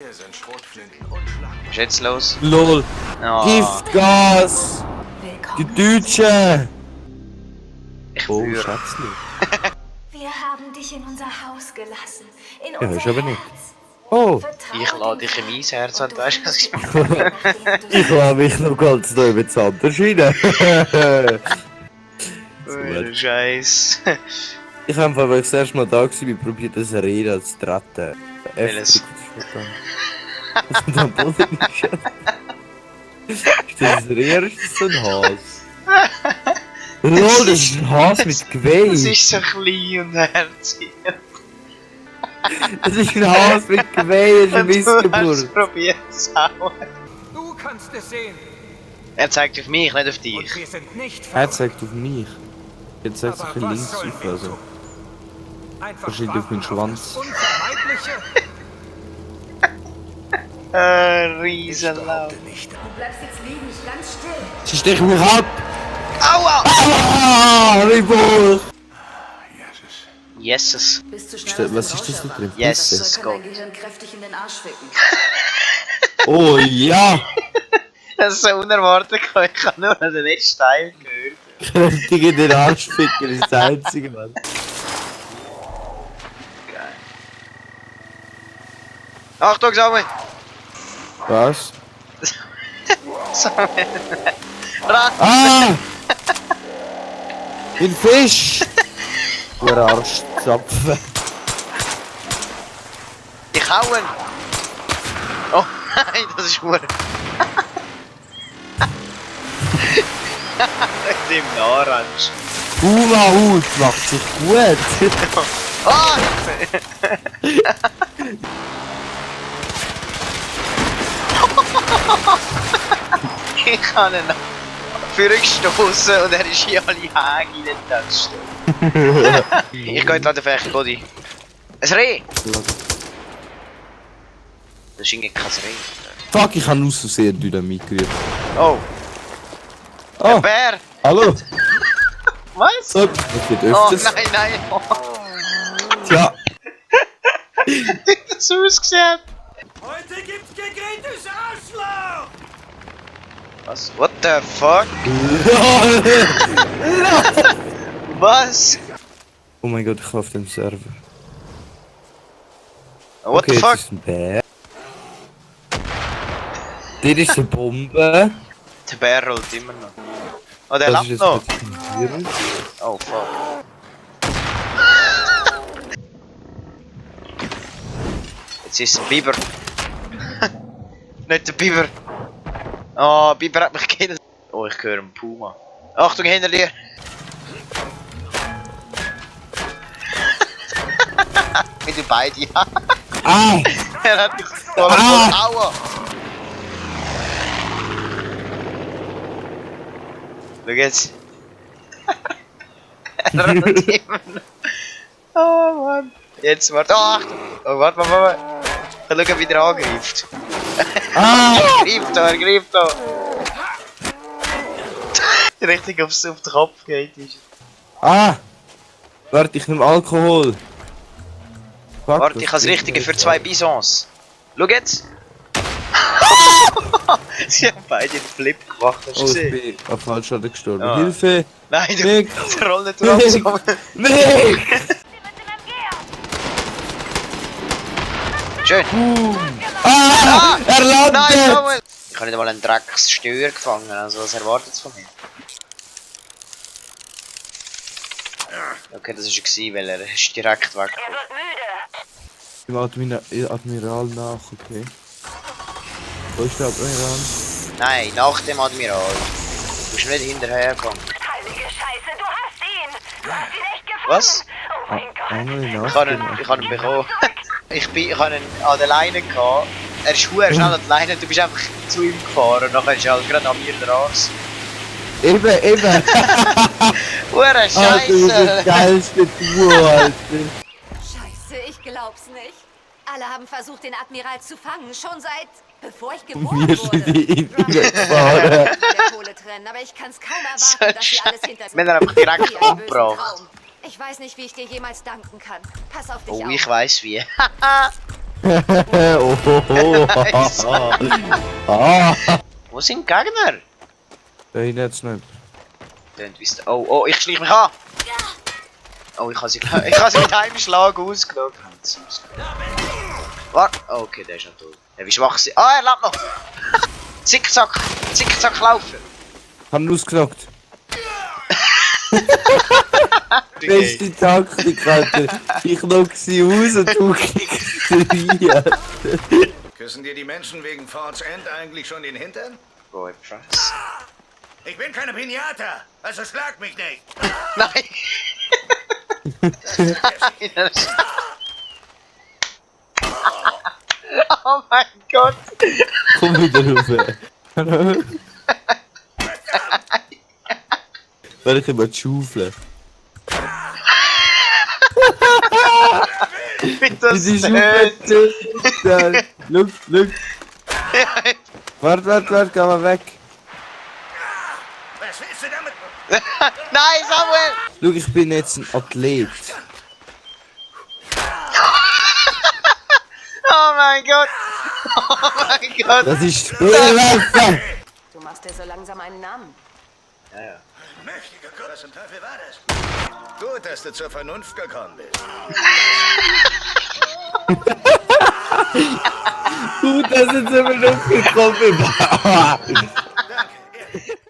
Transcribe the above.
Hier sind Schrotflinten und Schlag. Was ist jetzt los? LOL. Oh, Giftgas! Die Deutschen! Oh, führe. Schätzli. Wir haben dich in unser Haus gelassen. In Ja, unser ist aber nicht. Herz. Oh, Vertraue Ich lade dem dich in mein Feind Herz und an, du weißt du, was ich findest meine? Frieden, nachdem du ich lasse mich noch ganz neu mit Sander rein. Oh, Scheiß. Ich habe einfach, weil ich das erste Mal da war, probiert das Arena zu retten. Welches? Was mit am Boden ist. Ist das ein Reher oder ist das so ein Has? LOL, das ist ein Has mit Geweih. Das ist so klein und herzig. Das ist ein Has mit Geweih, das ist eine Und du hast es Missgeburt. probiert zu hauen. Du kannst es sehen. Er zeigt auf mich, nicht auf Und dich. wir sind nicht Er verrückt. zeigt auf mich. Jetzt zeigt sich ein links sollen auf, wir also. tun? Einfach Wahrscheinlich auf meinen warten Schwanz. das Unvermeidliche? Riesenlauf. Behaupte nicht. Du bleibst jetzt liegen, ganz still. Sie stechen mich ab! Aua! Ah, Ribos! Jesus. Bist du schnell Was ist das da drin? Yes. Pisse? Das kann Gott. dein Gehirn kräftig in den Arsch ficken. Oh ja! Das ist so unerwartet, ich habe nur den letzten Teil gehört. Kräftig in den Arsch ficken ist das einzige, Mann. Achtung, Samuel! Was? Samuel! Ran! Ah! Ein Fisch! Der Arschzapfen. Ich hauen! Oh nein, das ist Uhr! Das ist im Orange. Hula-Hut macht sich gut. Ah! Ich habe ihn vorgestoßen und er ist in alle Hänge reingetatscht. Ich gehe jetzt vielleicht, Cody. Ein Reh! Das ist irgendwie kein Reh. Fuck, ich habe aus Versehen Dynamit gerührt. Oh, ein Oh, Bär! hallo! Was? So, das wird Oh öfters. nein, nein! Oh, Tja, wie das ausgesehen! Heute gibt's gegrillte Arschloch! Was? What the fuck? Was? oh mein Gott, ich bin auf dem Server. What Okay, the fuck? jetzt ist ein Bär. Dort ist eine Bombe. Der Bär rollt immer noch. Oh, der Das ist lebt jetzt noch! ein Virus. Oh fuck. Jetzt ist es ein Biber. Nicht der Biber. Oh, Biber hat mich gekillt. Oh, ich höre einen Puma. Achtung, hinter dir! Mit den beiden, ja. Ah! Er hat mich gestohlen. Aua! Schau jetzt. Er rennt immer noch. Oh Mann. Jetzt, warte. Oh, Achtung! Oh, warte. Schau, wie er angreift. Ah! Er greift da. Richtig auf den Kopf geht ist. Ah! Warte, ich nehme Alkohol. Fuck, Warte, was ich habe das bringt Richtige mir für jetzt 2 Bisons. Schau jetzt! Sie haben beide einen Flip gemacht, hast du Oh, ich gesehen? bin auf Falschladen gestorben. Ah. Hilfe! Nein, du Nick! roll nicht drauf. Nick! Schön. Ah! Er Nein, landet! Samuel! Ich habe nicht einmal einen Dreckssteuer gefangen, also was erwartet es von mir? Okay, das war er, weil er ist direkt weg. Im Admiral nach, okay. Wo ist der Admiral? Nein, nach dem Admiral. Du bist nicht hinterhergekommen. Heilige Scheiße, du hast ihn! Du hast ihn echt gefunden! Was? Oh mein Gott! Admiral nach. Ich habe ihn bekommen. Ich habe ihn an der Leine gehabt. Er ist sehr schnell an der Leine, du bist einfach zu ihm gefahren und nachher ist er halt gerade an mir dran. Eben! Hure Alter, das ist Scheiße! das geilste Duo, Alter. Scheiße, ich glaub's nicht. Alle haben versucht, den Admiral zu fangen, schon seit bevor ich geboren Wir sind wurde. die Rob, gefahren. der Kohle trennen, aber ich kann's kaum erwarten, dass sie alles hinter Wir haben ihn einfach direkt Wie einen bösen umgebracht. Traum. Ich weiß nicht, wie ich dir jemals danken kann. Pass auf dich Oh, auf. ich weiß wie. Wo sind die Gegner? Da hinten hat's nicht. Oh, ich schleich mich an! Oh, ich habe sie mit einem Schlag ausgenommen. Warte, okay, der ist schon tot. Ja, wie schwach sie. Ah, er lebt noch! Zickzack laufen! Haben ihn ausgenockt. Beste Taktik, Alter. Ich knock sie aus und du kriegst sie rein. Küssen dir die Menschen wegen Fords End eigentlich schon den Hintern? Boy, Price. Ich bin keine Pinata, also schlag mich nicht. Nein! Nein, oh mein Gott! Komm wieder rüber. Hallo? Werde ich immer schaufeln. Mit das Die Schaufel. Look. Warte, geh mal weg. Was willst du damit? Nein, Samuel! Schau, ich bin jetzt ein Athlet. Oh mein Gott! Oh mein Gott! Das ist Spielwaffe! Du machst dir so langsam einen Namen. Ja. Mächtiger Gott, was zum Teufel war das? Gut, dass du zur Vernunft gekommen bist. Gut, dass du zur Vernunft gekommen bist.